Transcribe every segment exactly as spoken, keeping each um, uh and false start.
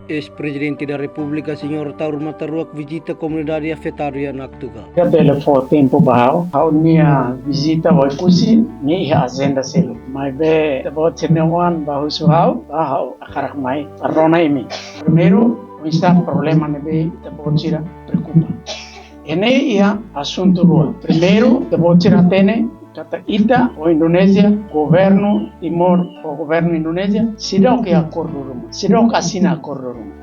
Eis-Prezidente da Repúblika, Señór Taur Matan Ruak, vizita komunidade afetadu iha Naktuka. Ita bele fó tempu ba ha'u, ha'u-nia vizita Oekusi, ne'e iha ajenda seluk. Maibé, ita-boot sira-nia oan bá husu ha'u, bá ha'u hakarak mai rona imi. Primeiru, oinsá problema ne'ebé ita-boot sira preokupa. Ida-ne'e iha asuntu rua. Primeiru, ita-boot sira hatene katak ita ho Indonézia, governu Timor ho governu Indonézia, seidauk iha akordu ruma, seidauk asina akordu ruma.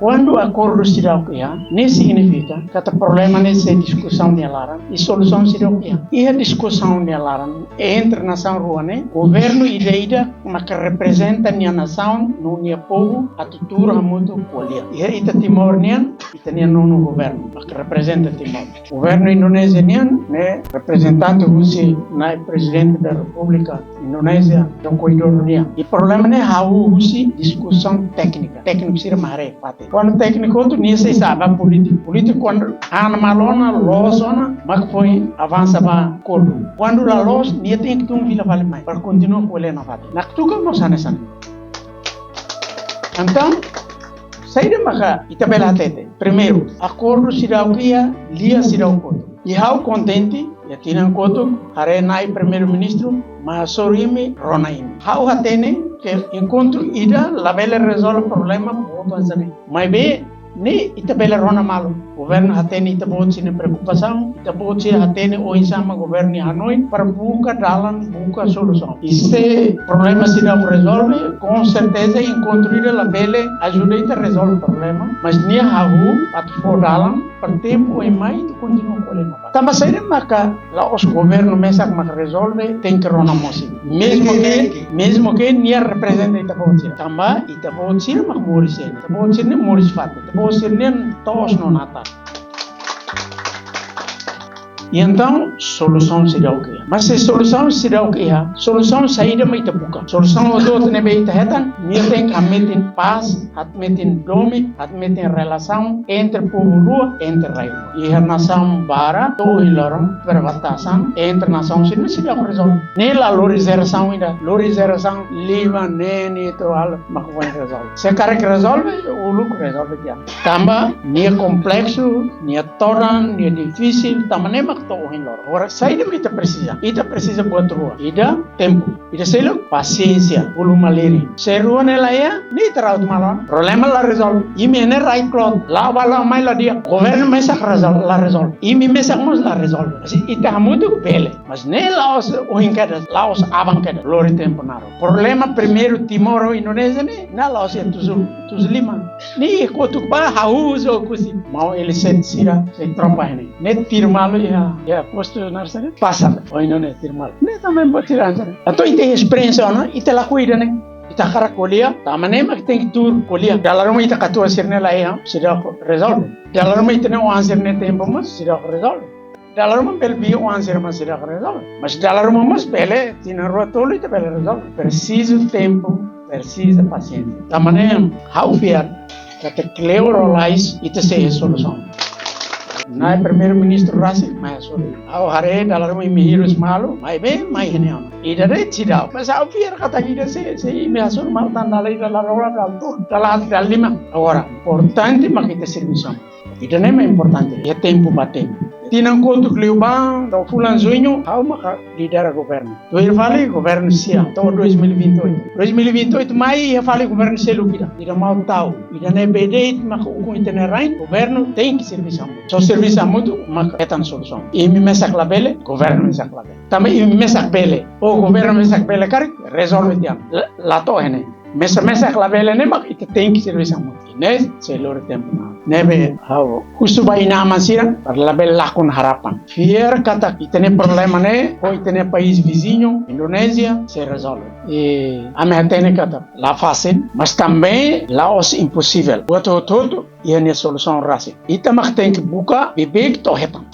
Kuandu akordu seidauk iha, ne'e signifika katak problema ne'e sei diskusaun nia laran, i solusaun seidauk iha. Iha diskusaun nia laran entre nasaun rua ne'e, governu ida-idak maka reprezenta nia nasaun no nia povu atu tuur hamutuk ko'alia. Iha ita Timor nian, ita-nia nonu governu maka reprezenta Timor. Governu Indonézia nian, ne'e reprezentante husi Nai Prezidente da Repúblika Indonézia, Joko Widodo nian. I problema ne'e hahú husi diskusaun téknika. Tékniku sira mak haree fatin. Kuandu tékniku hotu, nia sei sa'e ba polítiku. Polítiku kuandu han malu ona, loos ona, mak foin avansa ba akordu. Kuandu la loos, nia tenke tun fila fali mai para kontinua ko'alia nafatin. Naktuka mós hanesan. Entaun, saida maka ita bele hatete? Primeiru, akordu seidauk iha, lia seidauk kotu. I ha'u kontente, iha tinan kotuk, haree Nai Primeiru-Ministru mai hasoru imi, rona imi. Ha'u hatene katak enkontru ida labele rezolve problema boot hanesan ne'e. Maibé, ne'e ita bele rona malu. Governu hatene ita-boot sira-nia preokupasaun, ita-boot sira hatene oinsá mak governu nia hanoin para buka dalan, buka solusaun. I se problema seidauk rezolve, konserteza enkontru ida labele ajuda ita rezolve problema, mas nia hahú atu fó dalan para tempu oin mai ita kontinua ko'alia nafatin. Tanba saida maka la'ós governu mesak maka rezolve, tenke rona mós imi. Mezmu ke, mezmu ke nia reprezenta ita-boot sira. Tanba ita-boot sira mak moris iha ne'e. Ita-boot sira ne'e moris fatin. Ita-boot sira ne'e to'os no natar. I entaun, solusaun seidauk iha. Mas se solusaun seidauk iha, solusaun saida mak ita buka? Solusaun hotu-hotu ne'ebé ita hetan, nia tenke hametin pás, hametin domin, hametin relasaun entre povu rua, entre rai rua. Iha nasaun barak, to'o ohin loron, perbatasan entre nasaun sira-ne'e seidauk rezolve. Ne'e la lori jerasaun ida, lori jerasaun lima, neen, nia to'o ualu, mak foin rezolve. Se karik rezolve, uluk rezolve tiha. Tanba nia kompleksu, nia todan, nia difisil, tanba ne'e mak to'o ohin loron. Agora, saida mak ita presiza? Ita presiza buat rua. Ida, tempu. Ida seluk, pasiénsia, uluk malirin. Se rua ne'e la iha, ne'e ita rauta malu ona. Problema la rezolve. Imi ne'e rai kloot. La'o bá la'o mai la di'ak. Governu mesak rezol-, la rezolve. Imi mesak mós la rezolve. Mas ita hamutuk bele. Mas ne'e la'ós ohin kedas, la'ós aban kedas. Lori tempu naruk. Problema primeiru Timor ho Indonézia ne'e, ne'e la'ós iha tujuh, tujuh lima. Ne'e kotuk bá hahú husi Oekusi. Maun Elisete sira, sei tropa iha ne'e. Ne'e tiru malu iha, iha postu naran saida? Pasar. Ohin ne'e tiru malu. Ne'e tanba buat sira hanesan ne'e. Entaun ita esperiénsia ona, ita lakohi ida-ne'e. Ita hakarak ko'alia, tanba ne'e mak tenke tuur ko'alia. Dala ruma ita katuas sira-ne'e la iha, seidauk rezolve. Dala ruma ita-nia oan sira-ne'e tempu mós, seidauk rezolve. Dala ruma bele bi oan sira mós seidauk rezolve. Mas dala ruma mós bele, tinan rua tolu ita bele rezolve. Presiza tempu, presiza pasiénsia. Tanba ne'e, ha'u fiar katak kleur ou lais ita sei iha solusaun. Nai Primeiru-Ministru rasik mai hasoru. Ha'u haree dala ruma imi hirus malu, maibé mai iha ne'e ona. Ida de'it seidauk. Mas ha'u fiar katak ida sei, sei imi hasoru malu tan dala ida, dala rua, dala tolu, dala haat, dala lima. Agora, importante mak ita servisu hamutuk. Ida-ne'e mak importante, iha tempu ba tempu. Tinan kotuk liubá, to'o fulan Juñu, ha'u maka lidera governu. Tuir fali governu sia, to'o dois mil e vinte e oito. Dois mil e vinte e oito mai, iha fali governu seluk ida. Ida maun tau, ida-ne'ebé de'it maka ukun ita-nia rain, governu tenke servisu hamutuk. Só servisu hamutuk, maka hetan solusaun. Imi mesak labele, governu mesak labele. Tanba imi mesak bele, ou governu mesak bele karik, rezolve tiha ona. La, la to'o iha ne'e. Mesak-mesak labele ne'e mak ita tenke servisu hamutuk. Ne'e sei lori tempu ona. Ne'ebé ha'u husu ba inan-aman sira para labele lakon harapan. Fiar katak ita-nia problema ne'e ho ita-nia país viziñu, Indonézia, sei rezolve. I ami hatene katak la fasil, mas também la'ós imposivel. Buat hotu-hotu iha nia solusaun rasik. Ita mak tenke buka, bibi to'o hetan.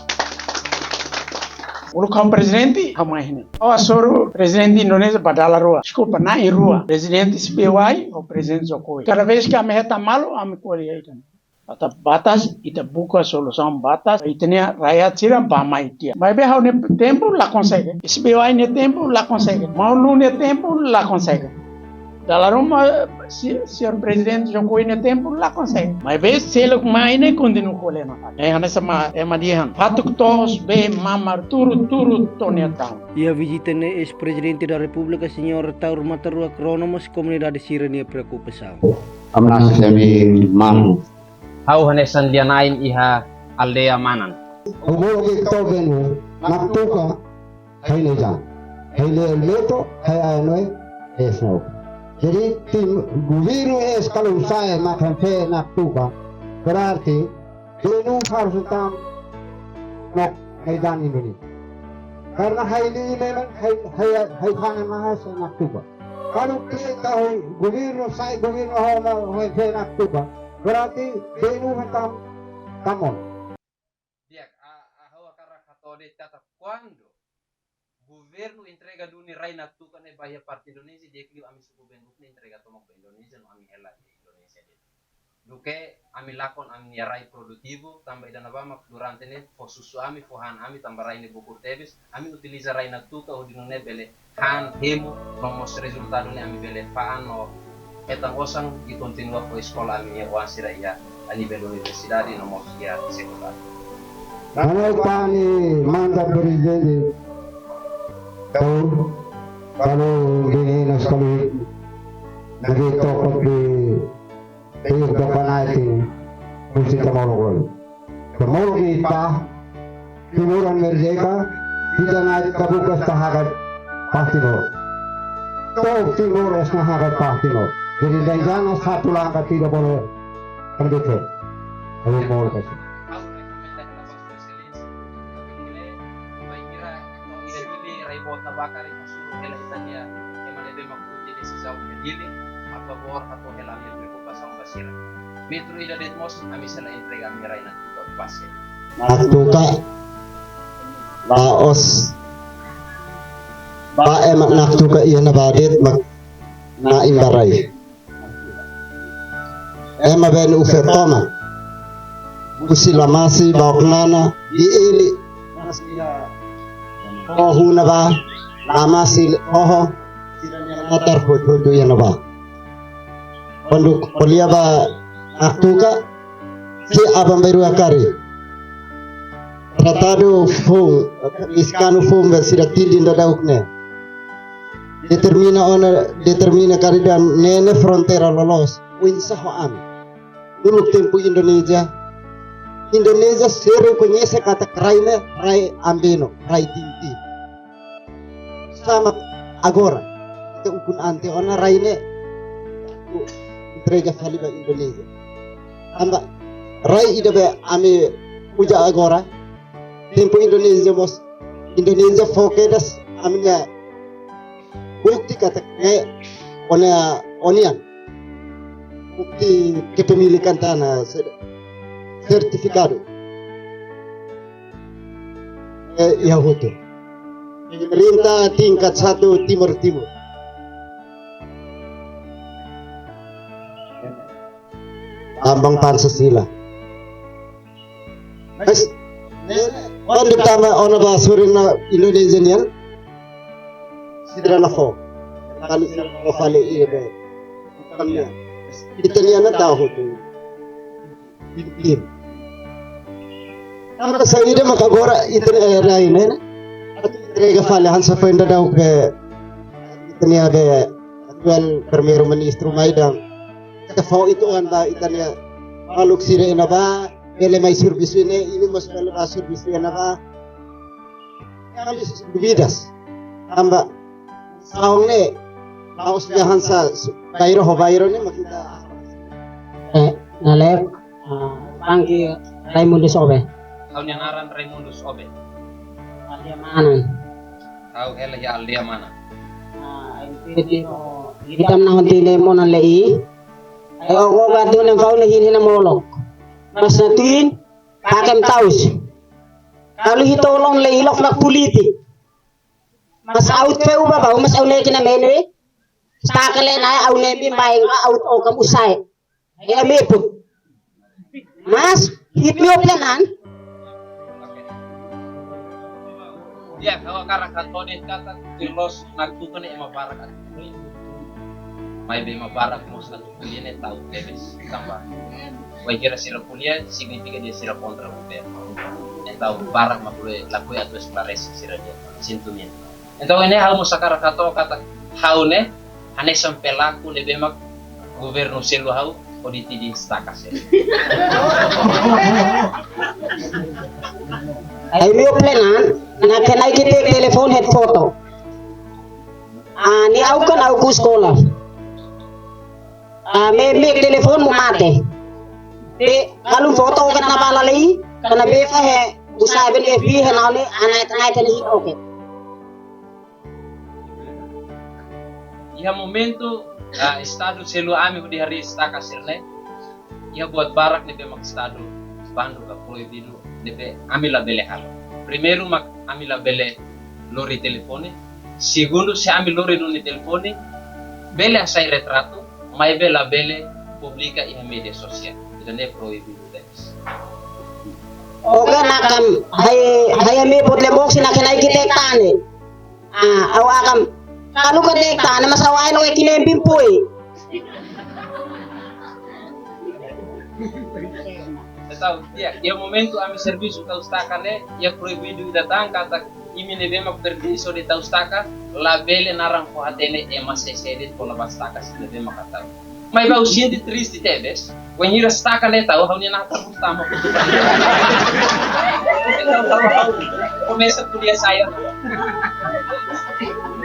Uluk ha'u prezidente, ha'u mai iha ne'e. Ha'u hasoru prezidente Indonézia ba dala rua. Deskulpa, na'in rua. Prezidente S B Y ho prezidente Jokowi. Kada vez ke ami hetan malu, ami ko'alia ida-ne'e. Ita batas, ita buka solusaun batas, ita-nia rakyat sira bá mai tiha. Maibé ha'u-nia tempu la konsege. S B Y nia tempu la konsege. Maun Lú nia tempu la konsege. Dala ruma, si-, señór Prezidente Jokowi nia tempu la konsege. Maibé seluk mai ne'e kontinua ko'alia nafatin. Ne'e hanesan ema dehan: fatuk toos bee mamar turu-turu to'o nia taun. Iha vizita ne'e, Eis-Prezidente da Repúblika, Señór Taur Matan Ruak, rona mós komunidade sira-nia preokupasaun. Ami-nia semi manu. Ha'u hanesan lia-na'in iha aldeia Manan. Ha'u molok iha toben Naktuka, ha'u-nia jan. Ha'u lee Leto, ha'u Aenoe, Esnau. Jadi, tim governu es kalau saya makan fe Naktuka, berarti bee-na'in harus tentang nok medan Indonesia. Karena ha'u lee memang ha'u, ha'u, ha'u kangen mahas Naktuka. Kalau kita ha'u governu, saya governu ha'u mau ha'u fe Naktuka, berarti bee-na'in tentang tamon. Di'ak, a, a, ha'u hakarak hato'o de'it katak kuandu governu entrega duni rai Naktuka ne'e ba iha parte Indonézia, di'ak liu ami suku Bengkok ne'e entrega tomak ba Indonézia no ami hela iha Indonézia de'it. Duké ami lakon ami-nia rai produtivu, tanba ida-ne'ebá mak durante ne'e fó susu ami, fó han ami, tanba rai ne'e bukur tebes, ami utiliza rai Naktuka hodi nune'e bele han, hemu, no mós rezultadu ne'e ami bele fa'an no hetan osan i kontinua fó eskola ami-nia oan sira iha a nivel universidade no mós iha sekundáriu. Ha'u-nia pani manda Prezidente, Taur, kalau di nas kalau lagi tokot di Timor, tokot nai Timor, musi Timor gol. Timor di pa, Timor merdeka, ita-nia kabuka esta hakat pasti Timor. To'o Timor esta hakat pasti Timor. Jadi, dan jangan satu langkah tidak boleh tergeser. Ha'u molok. Ha'u rekomenda kepada Vossa Exelénsia, bainhira to'o ida Dili rai bota bakar, ita suru hela ita-nia ema ne'ebé mak uza desizaun iha Dili, a favór hato'o hela ami-nia preokupasaun ba sira. Metru ida de'it mós ami sei la entrega ami-nia rai Naktuka ba sira. Naktuka la'ós ba ema Naktuka iha ne'ebá de'it mak na'in ba rai. Ema been ufe toma. Husi Lamasi, Baoknana, Dili. Oho ne'ebá, Lamasi, oho. Sira-nia natar hotu-hotu iha ne'ebá. Kuandu ko'alia ba Naktuka, se aban-bainrua karik. Tratadu foun, mexikanu foun ba sira tilin daudauk ne'e. Determina ona, determina karik dehan ne'e ne'e fronteira loloos. Oinsá ho ami. Dulu tempu Indonézia, Indonézia sei rekoñese katak rai ne'e rai ambeno, rai tintin. Sama agora, ita ukun ante ona rai ne'e entrega fali ba Indonézia. Tanba rai ida be ami uza agora, tempu Indonézia mós, Indonézia fó kedas ami-nia bukti katak ne'e ó-nia, ó-nian. Bukti kepemilikan tanah, se-, sertifikadu. Eh, iha hotu. Pemerintah tingkat satu Timor Timur. Lambang Pancasila. Mas, ne'e, kuandu tama ona ba sorin Indonézia nian, sira la fó. Kalau sira la fó fali ida be. Bukan nian. Ita-nian na tahu tu. Tim. Tanba saida maka agora ita-nia rai ne'e, atu entrega fali hanesan foin daudauk be ita-nia be atuál Primeiru-Ministru mai dehan. Ita fó uitoan ba ita-nia maluk sira iha ne'ebá, bele mai servisu ne'e, imi mós bele bá servisu iha ne'ebá. Kami dúvidas. Tanba saun ne'e, la'ós dehan sá, bairru ho bairru ne'e, mak ita. Eh, nalek, ah, panggi Raimundo Sobe. Ha'u-nia naran Raimundo Sobe. Aldeia Manan. Ha'u hela iha aldeia Manan. Ah, ente di, oh, itam na honti le mona lei. Ai, oh, oh, gadu nem kau ne hin hina molok. Mas na tuin, pakem taus. Kalau hitolong lei lok nak politik. Mas aut feu ba bau, mas au ne kina mene. Stakale na au ne bi main, aut o kamu sai. Ya meput. Mas, hipio penan. Ya, kalau karakan tode kata, tilos nak tutu ne ema barak. Maibé ema barak mós atu ko'alia ne'e ta'uk tebes tanba wainhira sira ko'alia signifika dehan sira kontra governu. Entaun barak mak lakohi, lakohi atu esklarese sira-nia sentimentu. Entaun ne'e ha'u mós hakarak hato'o katak ha'u ne'e hanesan pelaku ne'ebé mak governu selu ha'u hodi tidin estaka selu. Ai meu plenan, nakanaik ita telefone het foto. Ah, nia ha'u kan ha'u ku eskola. Ah, me, me telefone mo mate. Be, kalau foto kan na bala lei, kana be fa he, usa ben F B he na ne, ana, ana, ana, oke. Iha momentu, ah, Estadu selu ami hodi harii estaka sira-ne'e, iha buat barak ne'ebé mak Estadu bandu ka proibidu ne'ebé ami labele halo. Primeiru mak ami labele lori telefone. Segundu, se ami lori nune'e telefone, bele hasai retratu, maibé labele publika iha média sosiál. Ida-ne'e proibidu tebes. Oke, nakam, hai, hai ami buat lembok si nakanaik ita tane. Ah, ha'u hakarak, kalau ka de'it tane, mas ha'u ain oe kinem pimpui. Entaun, iha, iha momentu ami servisu tau estaka ne'e, iha proibidu ida tan katak imi ne'ebé mak permisu de tau estaka, labele naran fó hatene ema sé-sé de'it kona-ba estaka sira ne'ebé mak tau. Maibé ha'u sente triste tebes, wainhira estaka ne'e tau, ha'u-nia natar tama. Entaun ha'u, ha'u komesa ko'alia saida.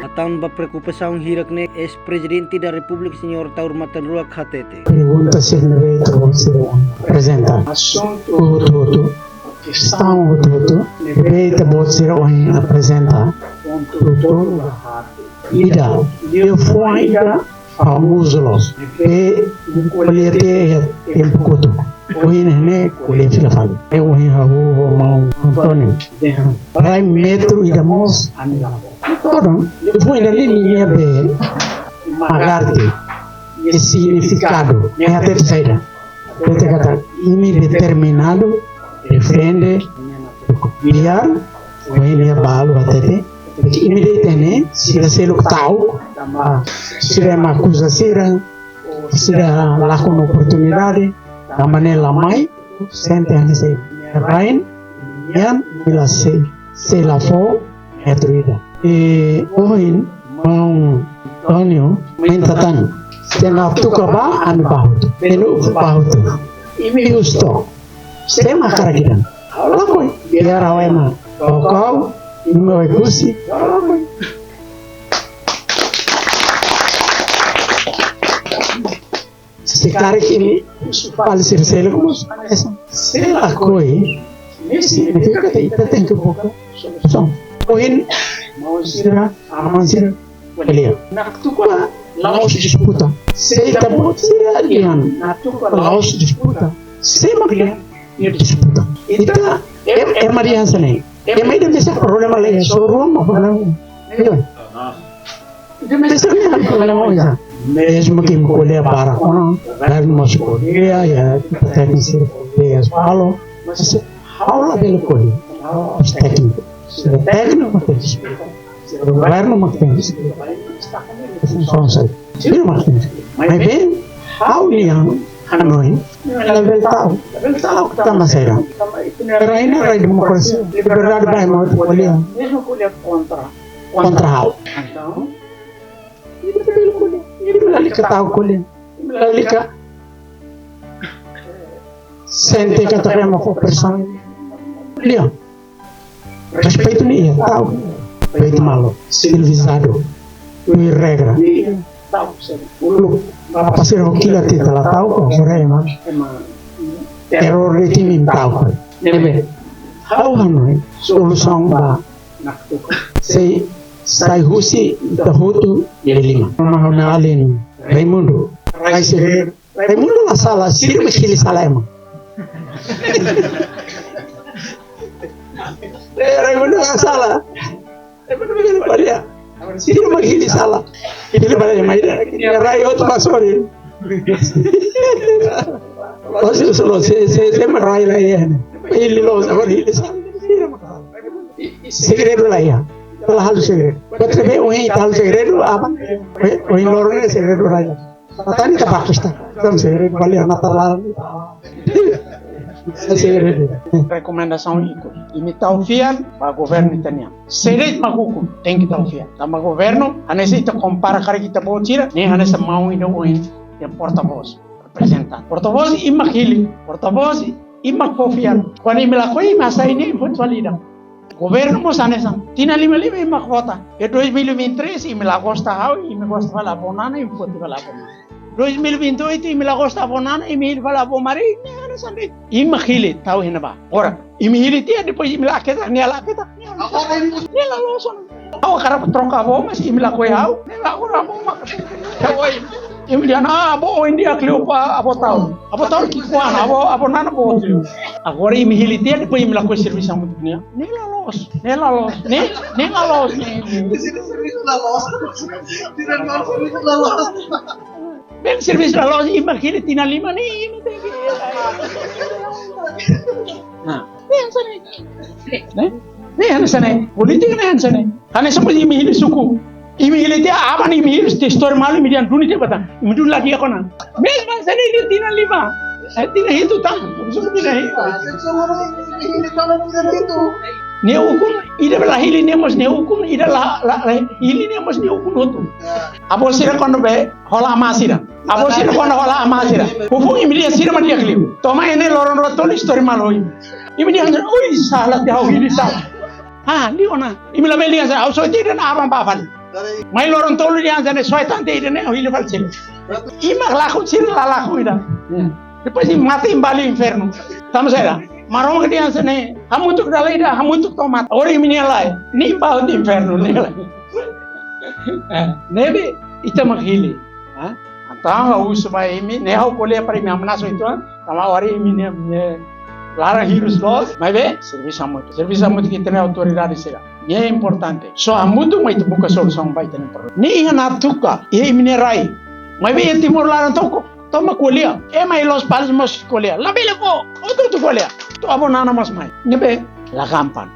Hatán ba preokupasaun hirak ne'e, eis-Prezidente da Repúblika Señór Taur Matan Ruak hatete. Pergunta sira ne'ebé ita-boot sira aprezenta. Asuntu hotu-hotu, kestaun hotu-hotu ne'ebé ita-boot sira ohin aprezenta. Pontu tolu ba haat. Ida, liafuan ida famozu loos. Ne'ebé ita ko'alia tiha iha tempu kotuk. Ohin ne'e ko'alia fila fali. Ne'e ohin ha'u ho maun António dehan rai metru ida mós ami la fó. Entaun, liafuan ida-ne'e nia be magarte, nia signifikadu, nia hatete saida. Hatete katak imi determinadu defende biar, ohin nia balu hatete, imi de'it ne'e, sira seluk ta'uk, tanba sira ema akuza sira, sira lakon oportunidade, tanba ne'e la mai, sente hanesan rai nian, imi la sei, sei la fó metru ida. I ohin, maun António, maun Tatan, se naktuka ba, ami bá hotu. Belu bá hotu. Imi justu. Sé mak hakarak ida-ne'e? Ha'u lakohi. Biar ha'u ema Baucau, imi Oekusi, ha'u lakohi. Se karik imi, fali sira seluk mós, sé lakohi, ne'e signifika katak ita tenke buka solusaun. Ohin, maun sira, aman sira, ko'alia. Naktuka la'ós disputa. Se ita-boot sira dehan naktuka la'ós disputa, sé mak dehan nia disputa? Ita, em, ema dehan hanesan ne'e. Ema ida mesak problema la iha, só rua mak problema iha. Ita mesak problema la iha. Mezmu ke imi ko'alia barak ona, governu mós ko'alia, iha tékniku sira ko'alia fali, mas ha'u labele ko'alia. Ha'u tékniku. Sira tékniku mak tenke esplika. Sira governu mak tenke esplika. Funsaun saida? Sira mak tenke esplika. Maibé, ha'u-nia hanoin, labele ta'uk. Labele ta'uk tanba saida? Rai ne'e rai demokrasia. Liberdade ba ema hotu ko'alia. Mezmu ko'alia kontra. Kontra ha'u. Entaun, ita labele ko'alia. Ita lalika ta'uk ko'alia. Ita lalika sente katak ema fó presaun. Ko'alia. Respeitu ne'e iha, ta'uk. Respeitu malu, sivilizadu, tuir regra. Ta'uk, ta'uk, ta'uk. Uluk, bapa sira ho kilat ita la ta'uk, agora ema. Ema. Error de'it imi ta'uk. Ne'ebé, ha'u hanoin, solusaun ba naktuka. Sei, sai husi ita hotu nia liman. Maun ha'u-nia alin Raimundo. Rai segredu. Raimundo la sala, sira mak hili sala ema. Eh, Raimundo la sala. Raimundo mak hili bala iha. Sira mak hili sala. Hili bala iha, maibé rai hotu mak sorin. Loos, loos, se, se, se mak rai la iha. Hili loos, agora hili sala. Sira mak sala. Segredu la iha. La halo segredu. Buat ne'ebé ohin ita halo segredu, aban? Ohin, ohin loron ne'e segredu rai. Ita-nia ita bakista. Ita-nia sere bali ana talaran. Sere. Rekomendasaun ikus. Imi tau fiar ba governu ita-nian. Sere mak ukun, tenke tau fiar. Tanba governu, hanesan ita kompara karik ita-boot sira, ne'e hanesan maun ida ohin, iha porta-vós, reprezentante. Porta-vós imi mak hili, porta-vós imi mak fó fiar. Kuandu imi lakohi imi hasai ne'e imi foti fali ida. Governu mós hanesan. Tinan lima lima imi mak vota. Iha dois mil e vinte e três imi la gosta ha'u, imi gosta fali Avó Nana, imi foti fali Avó Nana. Dois mil e vinte e oito imi la gosta Avó Nana, imi hili fali Avó Mari, ne'e hanesan de'it. Imi mak hili tau iha ne'ebá. Agora, imi hili tiha, depois imi la aketak, nia la aketak. Nia la loos ona. Ha'u hakarak troka avó, mas imi lakohi ha'u. Ne'e la, agora avó mak. Imi dehan, ah, avó ohin di'ak liu ba Avó Taur. Avó Taur ki'ikoan, avó, Avó Nana boot liu. Agora imi hili tiha, depois imi lakohi servisu hamutuk ho nia. Ne'e la loos, ne'e la loos, ne'e, ne'e la loos, ne'e, ne'e. Servisu la loos. Tidak mau servisu la loos. Bele servisu la loos, imi mak hili tinan lima ne'e, imi tenke. Nah, ne'e hanesan ne'e. Ne'e? Ne'e hanesan ne'e. Polítika ne'e hanesan ne'e. Hanesan mós imi hili suku. Imi hili tiha aban imi hili tiha istória malu imi dehan duni tiha batan. Imi duni la di'ak ona. Mezmu hanesan ne'e tinan lima. Eh, tinan hitu tan. Suku tinan hitu. Ne'e ukun ida be la hili ne'e mós ne'e ukun ida la, la, la hili ne'e mós ne'e ukun hotu. Avó sira kuandu be hola amá sira. Avó sira kuandu hola amá sira. Foufoun imi dehan sira mak di'ak liu. To'o mai ne'e loron rua tolu istória malu ho imi. Imi dehan, ui, sala tiha ha'u hili sala. Ah, liu ona. Imi labele dehan sá, ha'u soe tiha ida-ne'e aban bá fali. Mai loron tolu dehan sá ne'e soe tan tiha ida-ne'e, ha'u hili fali sira. Imi mak lakon sira la lakon ida. Depois imi mate imi bá liu infernu. Tanba saida? Maromak dehan sá ne'e, hamutuk dala ida, hamutuk to'o mate. Agora imi-nia lae, ne'e bá hotu infernu, ne'e lae. Eh, ne'ebé, ita mak hili. Ha? Entaun, ha'u husu ba imi, ne'e ha'u ko'alia para imi hamnasa uitoan, tanba agora imi-nia, imi-nia laran hirus loos, maibé, servisu hamutuk. Servisu hamutuk ho ita-nia autoridade sira. Ne'e importante. Só hamutuk mak ita buka solusaun ba ita-nia problema. Ne'e iha Natuka, iha imi-nia rai. Maibé iha Timor laran to'o, to'o mak ko'alia. Ema iha Lospalos mós ko'alia. Labele fó, hotu-hotu ko'alia. To'o Avó Nana mós mai. Ne'ebé, la gampang.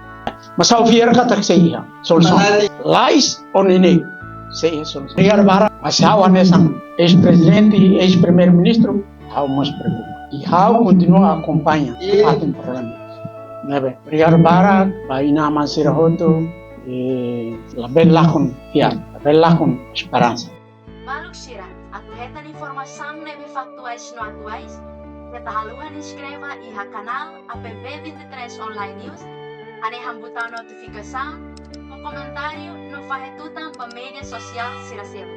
Mas ha'u fiar katak sei iha solusaun. Lais ou neineik, sei iha solusaun. Obrigadu barak, mas ha'u hanesan eis-prezidente, eis-primeiru-ministru, ha'u mós preokupa. I ha'u kontinua akompaña fatin problema. Ne'ebé, obrigadu barak ba inan-aman sira hotu, i labele lakon fiar, labele lakon esperansa. Maluk sira, atu hetan informasaun ne'ebé faktuais no atuais, keta haluha inskreve iha kanál A P V vinte e três Online News, hanehan butaun notifikasaun, fó komentáriu no fahe tutan ba média sosiál sira seluk.